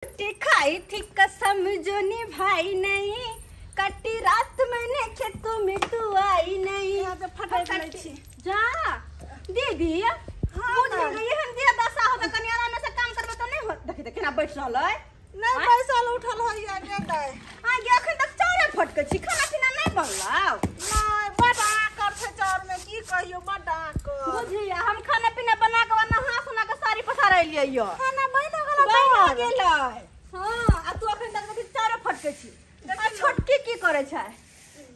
खाई थी कसम जो निभाई नहीं, कटी रात मैंने खेतों में तू आई नहीं। फटक जा दीदी। हाँ, बुझ गई हम दिया दशा हो त कनी आराम से काम करबे त नहीं हो। देखि देखि ना बैठ रहल है। नहीं पैसा उठल है या के दाय। आ गे अखन तक चारे फटके छी, खाना पीना नहीं बनलाव। नहीं बड़ा कर छै चार में, की कहियो बड़ा कर। बुझिया हम खाना पीना बना के नहा सुना के साड़ी पसार लियै यो। खाना बन गेल बन गेल। हां आ तू अखन तक देखि चारे फटके छी। आ छोटकी की करे छै?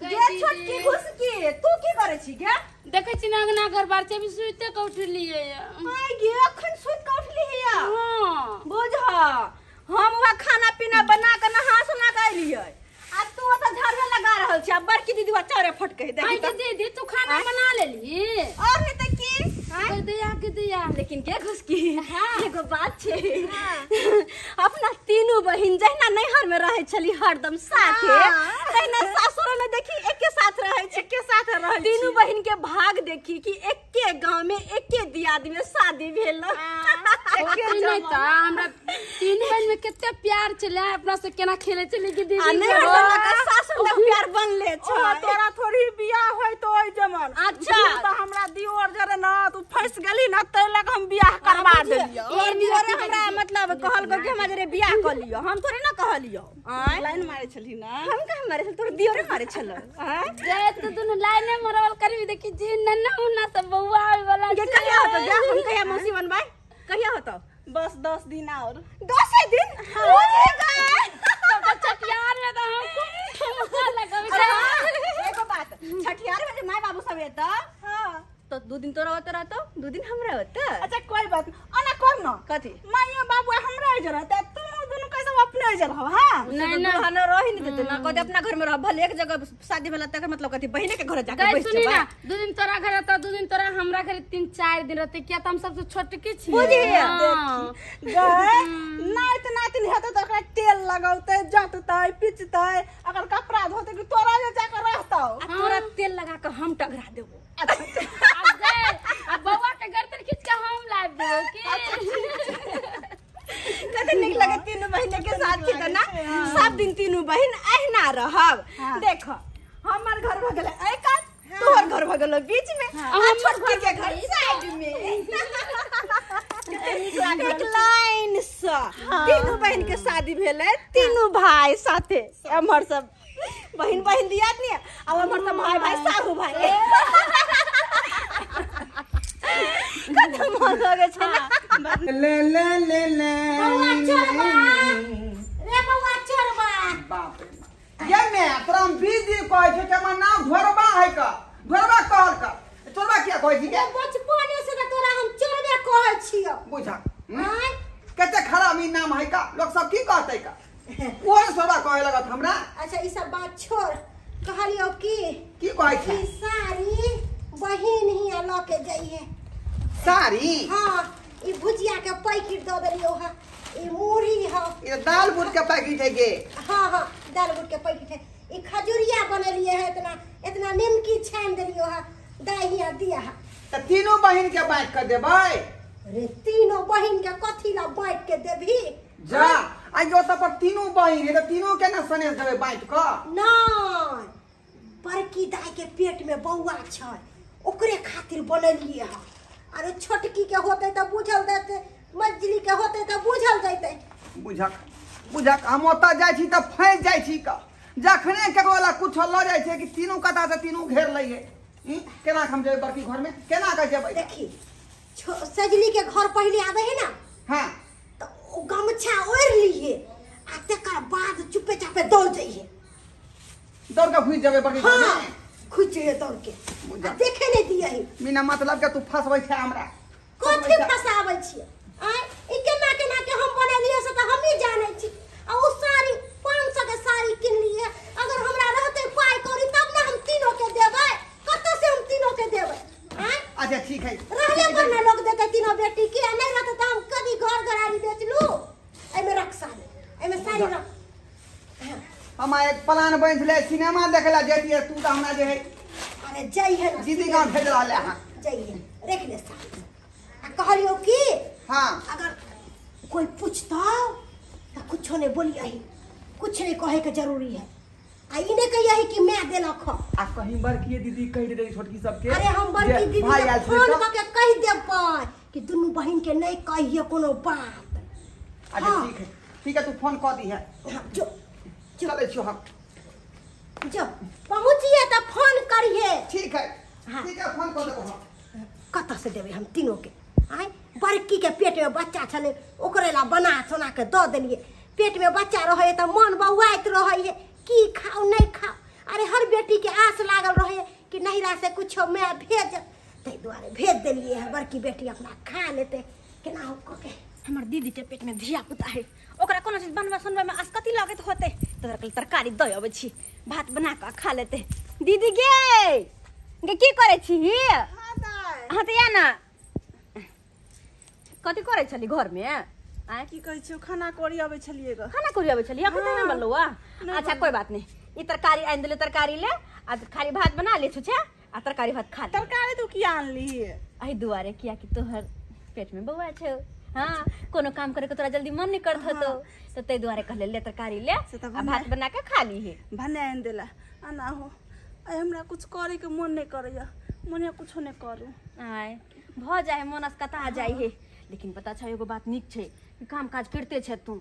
गे छोटकी घुसकी तू की करे छी गे? देखै छी ना अंगना घर बार छै, अभी सुते के उठलियै। हां गे अखन सुत के उठलियै। हां बुझ हम वह खाना पीना बना के नहा सुना के एलियै आ तू ओत झाड़ू लगा रहल छी। आ बड़की दीदी वा चारे फटके देखी। आई दीदी तू खाना बना लेली? और नहीं त की के दिया के दिया। लेकिन के घुसकी एगो बात छै, अपना तीनू बहिन जहिना नैहर में रहै छली हरदम साथे, तहिना सासुर में देखी एके साथ रहै छै। एके साथ रहै तीनू बहिन के भाग देखी कि एके गांव में एके दियाद में शादी भेल। एके नहीं त हमरा तीनू बहिन में कते प्यार छले, अपना से केना खेले छली कि दीदी। आ नैहर से लगा सासुर तक प्यार बनले छै। तोरा थोड़ी बियाह होय तो ओइ जमन। अच्छा त हमरा दियोर जरे ना तू फंस गेली ना तै लग हम बियाह करवा देलियो। और दियोरे हमरा मतलब कहल कि हमरा जरे बियाह क लियो, हम थोड़े ना कहलियो। आय लाइन मारे छली ना हम कहाँ मारे छल, तोर दियोरे मारे छल। आय जे तो दुनु लाइने मरवल करबी देखी जी नन्ना मुन्ना सब बउआ आवे वाला के कहिया होतो? जा हम कहिया मौसी बनबाई कहिया होतो? बस 10 दिन और 10 दिन हो गए तब तो छठियार में तो हम खूब ठुमका लगाबे। एगो बात, छठियार में जे माय बाबू सब एता हां तो 2 दिन तोरा होता रहतो, 2 दिन हमरा होता। अच्छा कोई बात अना कर न कथी माइयो बाबू हमरा इधर रहते, तू दुनु कैसे अपने इधर रहो। हां नहीं ना दुल्हन रही नहीं देते ना कथी अपना घर में रह, भले एक जगह शादी भेला तक मतलब कथी बहिने के घर जाके बैठ जेबै। ना 2 दिन तोरा घर रहता, 2 दिन तोरा हमरा घर, 3-4 दिन रहते, किया त हम सबसे छोटकी छी। बुझिए गए नाइत नातिन हेतै त ओकरा तेल लगौते जततै पिचतै, अगर कपड़ा धोते कि तोरा जे जाके रहतौ। आ तोरा तेल लगा के हम टघरा देबो। अच्छा बउआ के गर्दन खींच के हम लाइब देबो की। कते नीक लगे तीनू बहिन के साथ छी त ना सब दिन तीनू बहिन अहिना रहब। देखो हमर घर भ गेलै एहि कात, तोहर घर भ गेलो बीच में, आ छोटकी के घर साइड में। एक लाइन से तीनू बहिन के शादी भेलै, तीनू भाई साथे, एम्हर सब बहिन बहिन दियाद ने आ एम्हर सब भाई भाई साहू भाई। कते मन लगे छै ना। ले ले ले ले बउआ चोरबा रे बउआ चोरबा। बाप रे ये मैं तोरा हम 20 दिन कहै छै कि हमर नाम ढोरबा है का, ढोरबा कहल का चोरबा किया कहै छी के? बचपने से त तोरा हम चोरबे कहै छियौ। बुझा कते खराब ई नाम है का, लोग सब की कहतै का, ओहो चोरबा कहै लगत हमरा। अच्छा ई सब बात छोड़, कहलियौ की की कहै छै? ई साड़ी बहिन हिया ल के जइहे। साड़ी? हां ई भुजिया के पैकेट द देलियौ हा, ई मुरही हा, ई दाल बूट के पैकेट है गे। हां हां दाल बूट के पैकेट है। ई खजुरिया बनेलिए है, इतना इतना निमकी छान देलियौ हा, दाहिया दिया हा। त तीनों बहिन के बांट के देबै? अरे तीनों बहिन के कथी ला बांट के देबही? जा आई जो त पर तीनों बहिन है त तीनों के ना सनेस देबै बांट के? नहीं, बड़की दाई के पेट में बउआ छै, ओकरे खातिर बनेलिए हा। अरे छोटकी के होते त बुझल देते, मजली के होते त बुझल जैते। बुझक बुझक हम ओतऽ जाइ छी त फंसि जाइ छी का, जखने केकरो ला कुछ ल जाइ छै कि तीनों कता से तीनों घेर लइहे। केना हम जेबै बड़की घर में, केना के जेबै? देखी सजली के घर पहले आवे है ना। हां त ओ गमछा ओढ़ लिए आ तकर बाद चुपे चापे दौड़ जइहे। दौड़ के घुसि जेबै बड़की घर में? घुसि जइहे दौड़ के, देखे नहीं दिए। बिना मतलब के तू फंसबै छै हमरा। कथी फंसाबै छियै? आय ई केना केना के हम बनेलियै से त हमही जानै छी। आ ओ साड़ी 500 के साड़ी किनलियै, अगर हमरा रहतै पाइ कौड़ी तब ना हम तीनों के देबै, कतऽ से हम तीनों के देबै? आय अच्छा ठीक है, रहले पर ना लोग देतै तीनों बेटी के, आ नहीं रहतै त हम कदी घर घरारी बेचलू। एमे रख साड़ी, एमे साड़ी रख। हम एक प्लान बन छलै सिनेमा देखे ला जैतियै, तू त हमरा जे है। अरे जइहे ना दीदी गांव भेज रहलै हां, जइहे रख ले साड़ी। आ कहलियौ की हां अगर कोई पूछतौ त कुछो नहीं बोलियही, कुछ नहीं कहे के जरूरी है। आ ई नहीं कहियही कि मैं देलक ह। आ कहीं बड़की दीदी कहि दे छोटकी सबके। अरे हम बड़की दीदी के फोन क के कहि देबै कि दुनू बहिन के नहीं कहिए कोनो बात। अच्छा ठीक है, ठीक है तू फोन क दी है। हां जो चलै छियो हम, जो पहुंचिए त फोन करिए। ठीक है। हाँ। ठीक है फोन कर देबो हम। कतऽ से देबै हम तीनों के? आय बड़की के पेट में बच्चा छलै, ओकरे ला बना सोना के दऽ देलियै। पेट में बच्चा रहै तऽ मन बौआइत रहै की खाओ नहीं खाओ। अरे हर बेटी के आस लागल रहे कि नहिरा से कुछो मैं भेज, ताहि दुआरे भेज देलियै है। बड़की बेटी अपना खा लेतै केना हो कऽ के। हमर दीदी के पेट में धिया पुता है, ओकरा कोनो चीज बनबा सुनबा में आसकति लगैत होते, तोरा के तरकारी दऽ अबै छी, भात बना कऽ खा लेते। दीदी गे गे की करै छी? हां दाइ। हां तऽ या ना, कथी करै छली घर में? आय की कहै छियौ, खाना कोरी अबै छलियै ग। खाना कोरी अबै छलियै? अखन नहि बनलौ? अच्छा कोई बात नहीं, ई तरकारी आनि देले, तरकारी ले आ खाली भात बना ले छुछा आ तरकारी भात खा ले। तरकारी तू किया आनली? एहि दुआरे किया कि तोहर पेट में बौआ छौ। हाँ कोनो काम करे के तोरा जल्दी मन नहीं करत होतो, तो तै दुआरे कहले ले तरकारी ले आ भात बना के खा ली। भने आनि देला। आ ना हो, आइ हमरा कुछ करे के मन नहीं करैया, मन कुछो नहीं करू। आय भ जाए मन अस्कता जाय है, लेकिन पता छै एगो बात नीक छै कि काम काज करते छै तू।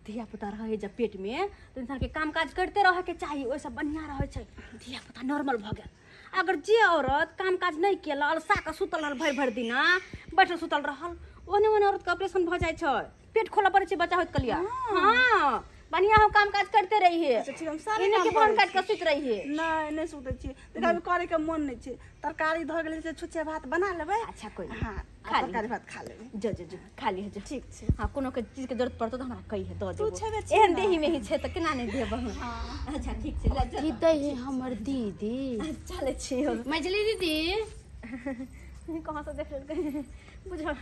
धिया पुता रहे जब पेट में तो इंसान के काम काज करते रहे के चाही, ओहिसँ बढ़िया रहे छै। धिया पुता नॉर्मल भ गेल। अगर जे औरत काम काज नहीं केलक, अलसा के सुतल रहल भरि भरि दिना बैठल सुतल रहल, ओहने ओहने औरत के ऑपरेशन भ जाइ छै, पेट खोलऽ पड़ै छै बच्चा होइत कलिया। हाँ बढ़िया हो काम काज करते रहिए। अच्छा ठीक, हम सारे इने काम के फोन करै काट के सुत रहिए। नहीं नहीं सुतै छियै, देखा अभी करे के मन नहीं छै। तरकारी धऽ गेलै से छुच्छे भात बना लेबै। अच्छा कोई नहीं। हां खा ली। तरकारी भात खा लेबै। जो जो जो खा ली जो। ठीक छै। हाँ कोनो के चीज के जरूरत पड़तो त हमरा कहिए दऽ तू देबो। छेबे छी एहन ना। देही में ही छै त केना नहीं देबो। अच्छा ठीक छै, ले की जो। दै है हमर दीदी? चलै छी हम। मझली दीदी कहाँ से देख लेलकै बुझल।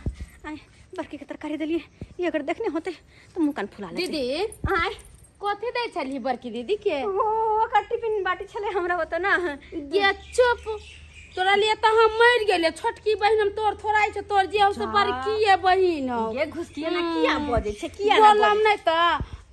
आय बड़की के तरकारी देलिए, ई अगर देखने होते तो मुंह कान फुला लेते। दीदी आय कथी दै छली बड़की दीदी के? ओ ओकर टिफिन बाटी छलै हमरा ओतऽ ना। गे चुप, तोरा लिए तऽ हम मरि गेलियै। छोटकी बहिन हम तोर थोड़ाइ छौ, तोर जे हौ से बड़की बहिन हौ। गे घुसकिए ना किया बजै छै, किया ना बोलम नहीं तऽ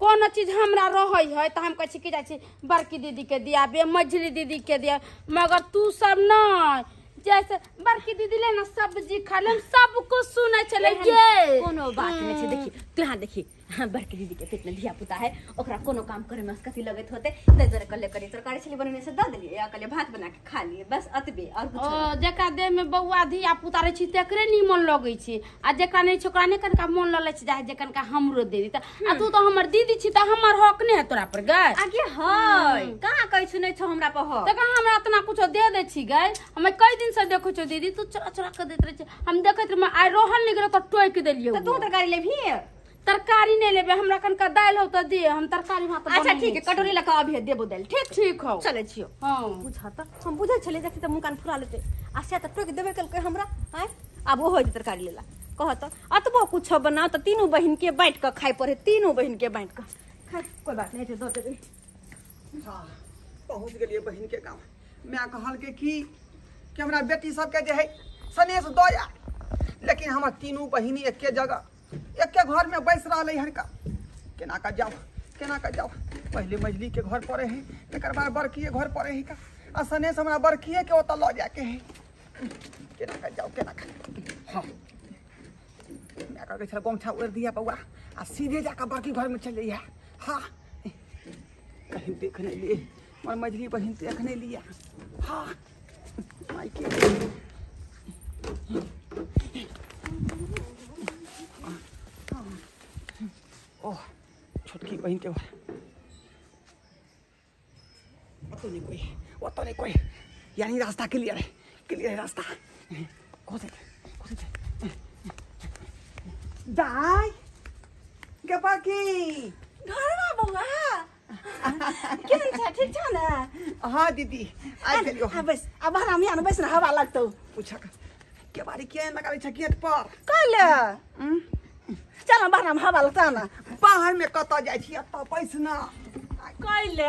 कोनो चीज हमरा रहै है तऽ हम कहै छी की जाइ छी बड़की दीदी के दियाबे, मझली दीदी के दिया, मगर तू सब नहीं। जैसे बड़की दीदी ले ना सब्जी खा ले, हम सब कुछ सुनै छलै। गे कोनो बात नहीं छै। देखी तू यहाँ देखी, हाँ बड़की दीदी के पेट में धिया पुता है, ओकरा कोनो काम करे में कथी लगैत होते, तै दुआरे कहले करी तरकारी छली बनेने से दऽ देलियै, या कहलियै भात बना के खा लिए, बस अतबे और कुछ ओ जेकरा देह में बौआ धिया पुता रहै छै तेकरे नीमन लगै छै, आ जेकरा नहि छै ओकरा नहि कनिका मन ललै छै, जाहे जे कनिका हमरो दे दी। आ तू तऽ हमर दीदी छी तऽ हमर हक नहि है तोरा पर गै। आगे है कहाँ कहै छु नहि छौ हमरा पर हक। तऽ हमरा इतना कुछो दे दै छी गै, हमे कई दिन से देखै छौ दीदी तू चोरा चोरा के दैत रहै छै, हम देखैत रही, आइ रहल नहि गेलो तऽ टोकि देलियै। तऽ तू तरकारी लेबही? तरकारी नहीं लेबे, हमरा कनिका दालि हौ तऽ दे, हम तरकारी भात अच्छा ठीक है, कटोरी लऽ कऽ अभी देबो दालि। ठीक ठीक हौ, चलै छियौ। हाँ बुझऽ तऽ हम बुझै छलियै देखी तऽ मुँह कान फुला लेतै, आ से तऽ टोकि देबे केलकै हमरा। आँय आब ओहो हेतै तरकारी लेला। कह तऽ अतबो कुछो बनाउ तऽ तीनू बहिन के बाँटि कऽ खाय पड़े, तीनू बहिन के बाँटि कऽ। खैर कोई बात नहीं, दऽ देबै। हाँ पहुँच गेलियै बहिन के गाँव। माय कहलकै कि हमरा बेटी सबके जे है सनेस दऽ आ, लेकिन हमर तीनू बहिन एके जगह एके घर में बैस रहलै हन। का केना कऽ जाउ, केना कऽ जाउ? पहिले मझली के घर पड़े है, तकर बाद बड़कीए घर पड़े है का, आ सनेस हमरा बड़कीए के ओतऽ लऽ जाके है। केना कऽ जाउ, केना कऽ? हाँ माय कहै छलै गमछा ओढ़ि दिअ बौआ आ सीधे जाकऽ बड़की घर में चलि जइहे। हाँ कहीं देख नहीं लिए हमर मझली बहिन देख नहीं लिया। हाँ मायके ओह छोटकी बहिन के घर ओतऽ नहीं कोई, ओतऽ नहीं कोई, यानी रास्ता क्लियर है, क्लियर है रास्ता। घुसे घुसे दाई गे बड़की घरमा बौआ केहन छ? ठीक छ ना? हाँ दीदी आबि गेलियौ। हाँ बैस, आ बाहर हम यहाँ बैस न, हवा लगतौ। पूछक केबाड़ी किया लगाबै छ गेट पर? कैले चल बाहर में हवा लगता ना। बाहर में कतऽ जाइ छी, एतऽ बैस ना। कैले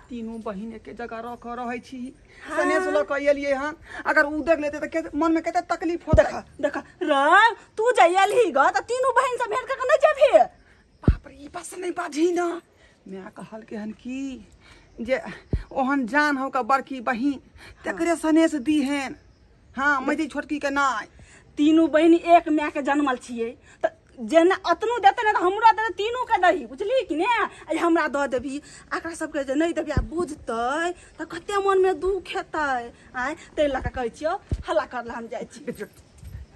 तीनू बहिन एके जगह रह कऽ रहै छी, सनेस लऽ कऽ एलियै हन, अगर उ देख लेतै तऽ मन में कते तकलीफ होतै। देख देख रे, तू जे एलही ग तऽ तीनू बहिन से भेंट कऽ के नहि जेबही? बाप रे ई बात से नहीं बाजी ना। मैं कहल के हन की जे ओहन जान हो का बड़की बहिन तकरे सनेस दी हन। हाँ मझली छोटकी के नाय। तीनू बहिन एक my के जन्मल छियै त जेना अतनो देते ने त हमरा देते तीनू के दही बुझली कि ने। आ हमरा दऽ देबही एकरा सबके जे नहीं देबही आ बुझतै त कते मन में दुख हेतै। आय तै लऽ कऽ कहै छियौ हल्ला करला हम जाइ छी।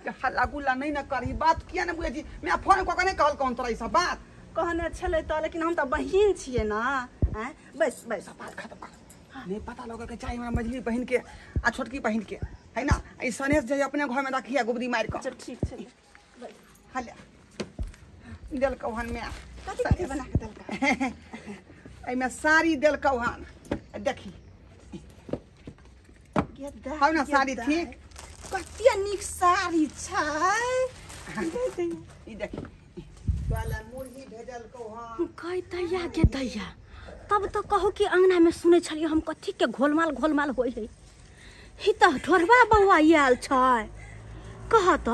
हल्ला गुल्ला नहीं ना करही बात किया ने बुझै छी। मैं फोन कऽ के नहीं कहल कौन तोरा ई सब बात कहने छलै त लेकिन हम त बहिन छियै ना। आय बस बस बात खत्म कर। नहीं पता लगे के चाही हमरा मझली बहिन के आ छोटकी बहिन के है ना। ई सनेस जे अपने घर में रखिया गुबरी मार के। अच्छा ठीक छै। हल्ला देलकौ हन मैं कथी कथी बना के देलका? एहिमे साड़ी देलकौ हन देखी हौ ना साड़ी ठीक कते नीक साड़ी छै। ई देखी तोला मुरही भेजलकौ हन। कहि दैया के दैया तब तो कहू कि अंगना में सुनै छलियै हम कथी के घोलमाल घोलमाल होइ है। ही त ढोरबा बौआ आयल छै कह त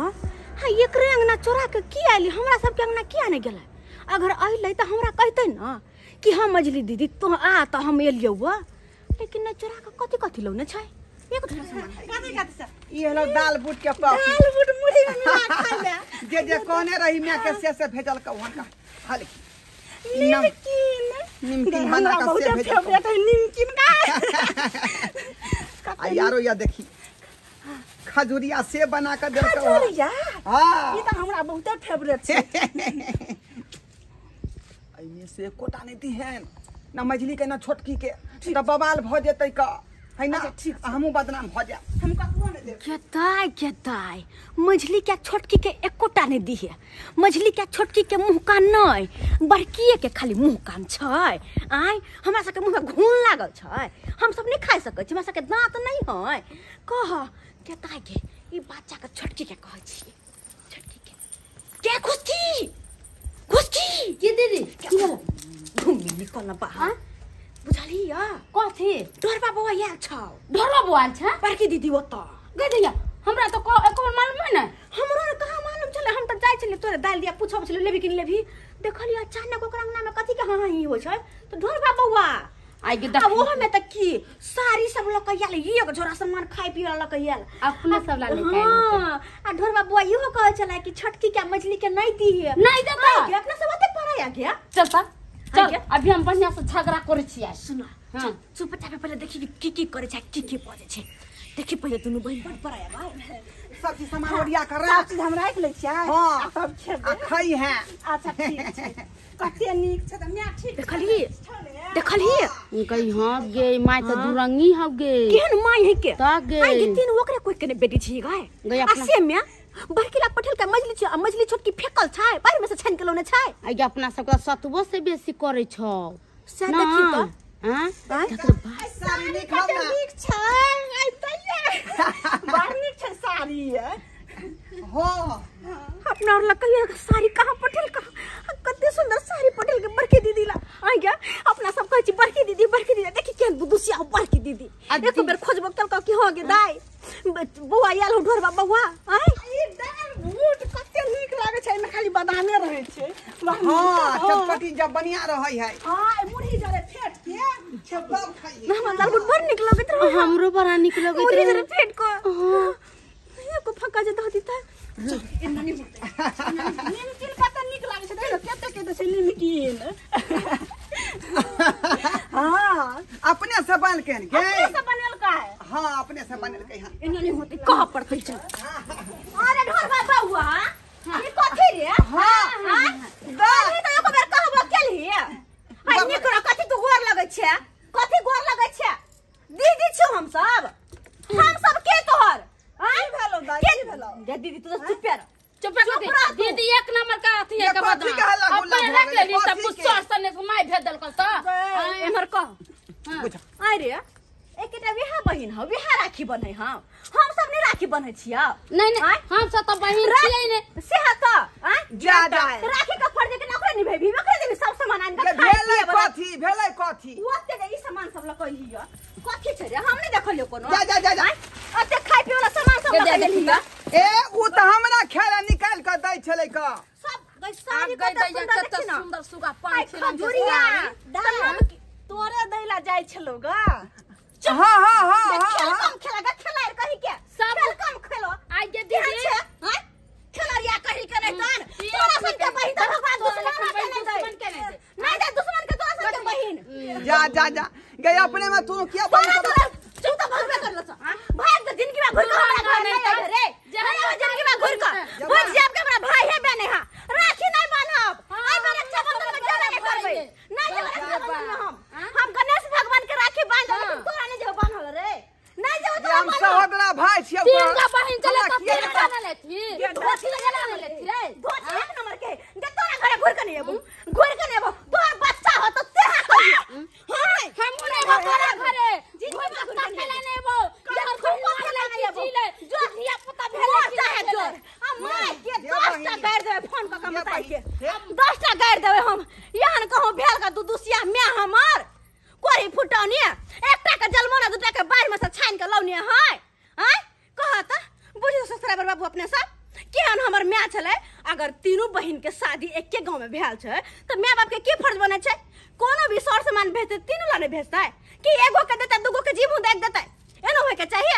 हाँ एकरे अंगना चोरा के की आयली हमरा सबके अंगना किया नहीं गेलै? अगर अइलै त हमरा कहतै न कि हाँ मझली दीदी तो आ त हम एलियौ। लेकिन न चोरा के कथी कथी लौने छै एक थोड़ा सामान कथी कथी से ई हेलो दाल बूट के पापी दाल बूट मुरही में मिला खा ले जे जे कहने रही मैं के से भेजल कौ हन का हल निमकिन निमकिन बना के से भेजल फेवरेट है निमकिन का। आ यारो या देखी खजुरिया से बना के देलकौ। खजुरिया हां ई त हमरा बहुत फेवरेट छै। एमे से एकोटा नहीं दिहन ना मझली के ना छोटकी के त बवाल भ जेतै का है ना। ठीक हमहूँ बदनाम भ जाए। हम ककरो नहीं देब। केताय केताय मझली के छोटकी के एकोटा नहीं दिहे। मझली के छोटकी के मुँह कान नहीं बड़किए के खाली मुँह कान छै। आय हमरा सबके मुँह में घुन लागल छै हम सब नहीं खाइ सकै छी हमरा सबके दाँत नहीं है। कह केताय के ई बच्चा के छोटकी के कहै छियै छोटकी के खुशकी खुशकी के दीदी की भेल घुमी निकल न बाहर बुझलियै कथी? ढोरबा बौआ आयल छौ। ढोरबा बौआ आयल छै बड़की दीदी ओतऽ गै दैया हमरा तो एको बार मालूम है ना। हमरो ने कहाँ मालूम छलै हम तऽ जाइ छलियै तोरे दालि दिया पूछब छलियै लेबही कि नहि लेबही। देखलियै अचानक ओकर अंगना में कथी के हाँ हाँ ही होइ छै तऽ ढोरबा बौआ आइ के आ ओहो में तऽ की साड़ी सब लऽ कऽ आयल एक झोरा सामान खाइ पिए लऽ कऽ आयल अपने सब ला लेके आयल होतै। हाँ आ ढोरबा बौआ इहो कहै छलै कि छोटकी के मझली के नहीं दिहे नहीं देता अपना सब ओते पढ़ाया गया। चल त चल अभी हम बढ़िया से झगड़ा करै छियै। सुन हां चुपचाप पहिले देखी की की करै छै की की बजै छै देखी पहिले दुनू बहिन बड़ पढ़ाया भाई सब चीज सामान ओरिया कर रख सब चीज हम राखि लै छियै हां तब खेबै आ खई है। अच्छा ठीक छै कते नीक छै त my ठीक देखलही देखलही कही हां गे my त दुरंगी हौ गे केहन my है के त गे आई गे तीन ओकरे कोई के बेटी छी गाय गई आ अपना से म्या बड़कीला पठेल के मझली छी आ मझली छोटकी फेकल छै बाहर में से छानि के लौने छै। आई गे अपना सबके सतबो से बेसी करै छौ से देखी त हां साड़ी नीक हौ ना नीक छै आई तैया बड़ नीक छै साड़ी हो अपना और लग कहियो साड़ी कहाँ पठेल का कते सुंदर साड़ी पठेल के बड़की दीदी ला आ गया अपना सब कहै छी बड़की दीदी देखी केहन दुदुसिया हो बड़की दीदी एक बेर खोजबो केलकौ कि हां गे दाई बौआ आयल हो ढोरबा बौआ आय ई दाल बूट कते नीक लागै छै एमे खाली बादामे रहै छै। हां चटपटी जब बढ़िया रहै है। हां मुरही जरे फेट के तब खाई हमरा दाल बूट बड़ नीक लगैत रहे। हमरो बड़ा नीक लगैत मुरही रहे जरे फेट को हां एको फक्का जे दह दिता एना नहीं होतै। निमकिन कते नीक लागै छै देखियौ कते कते छै निमकिन। हां अपने से बनलकै हन गे अपने से बनेलकै। हां अपने से बनेलकै हन एना नहीं होतै कह पड़तै चल। अरे ढोरबा बौआ ई कथी रे? हां दादी त एको बेर कहबो केलही हाय नीक रह कथी तू गोर लगै छै कथी गोर लगै छै दीदी छियौ हम सब के तोहर की भेलौ दाई की भेलौ? दे दीदी तू तो चुप रह चुप रह दीदी एक नंबर का अथी है ये के कथी के हल्ला गुल्ला अपने भऽ रख गेलै? लेली सब कथी कुछ के? सर सने से my भेज देलकौ त एम्हर कह बुझ आय रे एकेटा विहा बहिन हौ विहा राखी बन्है हौ हम सब नहीं राखी बन्है छियौ। नहीं नहीं आँय? हम सब त बहिन छियै ने से ह त आँय? जा जा राखी के फर्ज के नौकरी निभेबी ओकरे देबी सब सामान आनि ये के खाय भेलै पिए वाला। कथी भेलै कथी ओते जे ई सामान सब लऽ कहियो कथी छै रे हम नहीं देखलियो कोनो। जा जा जा जा आँय? ओते खाय पिए वाला सामान सब दे लऽ दे कहियो ए उ त हमरा खेला निकाल के दै छलै का सब गई साड़ी गई कते दैया सुंदर कते देखी ना। सुंदर सुगा आई पाँच रंग के खजुरिया साड़ी। तोरे दैला जाइ छलो गा। हाँ हाँ हाँ देख, हाँ खेल हाँ। कम खेला गा, खेलार कही के। सब- खेल कम खेलो। आई गे केहन दीदी छै? हाँ? खेलरिया कही के नहीं तहन। ई तोरा सन के बहिन तऽ भगवान तोरा दुश्मन सन के बहिन नहीं दै। दुश्मन के नहीं दै। नहीं दै दुश्मन के तोरा सन के बहिन। जा जा जा गई अपने में तू किया तोरा बहिन तोरा तू तऽ भगबे करलो छ। भाग तऽ जिंदगी में घुर के हमरा घर नहीं आबे रे। नहीं आबे जिंदगी में घुर के। भग जाब के हमरा भाई है बने हा। राखी नहीं बांधब। आई बार रक्षाबंधन में जेबे नहीं करबै। नहीं जेबै रक्षाबंधन में हम। हम गणेश भगवान के राखी बांधब लेकिन तोरा नहीं जेबो बांधल रे। नहीं जेबो जे तोरा हम बांधल। सहोदरा भाई छियै तीन गो बहिन चले हमरा तऽ किया तीन गो ना लेथी। धोती लगा ना लेथी रे। धोती एक नंबर के। जे तोरा घरे घुर के नहीं एबो। घुर के नहीं एबो। तोहर बच्चा हो तो तेहा कहियो। हां हमहू नहीं एबो तोरा घरे। जिंदगी घुर में के घुर के खेले नहीं एबो। जहर जहर खुद खुद खेले खेले नहीं एबो। जी ले। जो धिया पुता भेले मोर कि चाहे नहीं जोर। भेले। आ माय के जे 10 टा बहिन। गारि देबै फोन कऽ के जे मताई के। बहिन। 10 टा गारि देबै हम। एहन कहूँ भेल का दू दुसिया my हमर। कोरी फुटौनी एकटा के जलमोना दूटा के बाढ़ में से छानि के लौनी है। आँय कह तऽ बुझियौ ससुराबर बाबू अपने सब केहन हमर my छलै। अगर तीनू बहिन के शादी एके गांव में भेल छै तऽ my बाप के की फर्ज बनै छै? कोनो भी सर सामान भेजतै तीनू ला नहि भेजतै कि एगो के देतै दूगो के जीभू देख देतै? एना होय के चाहिए।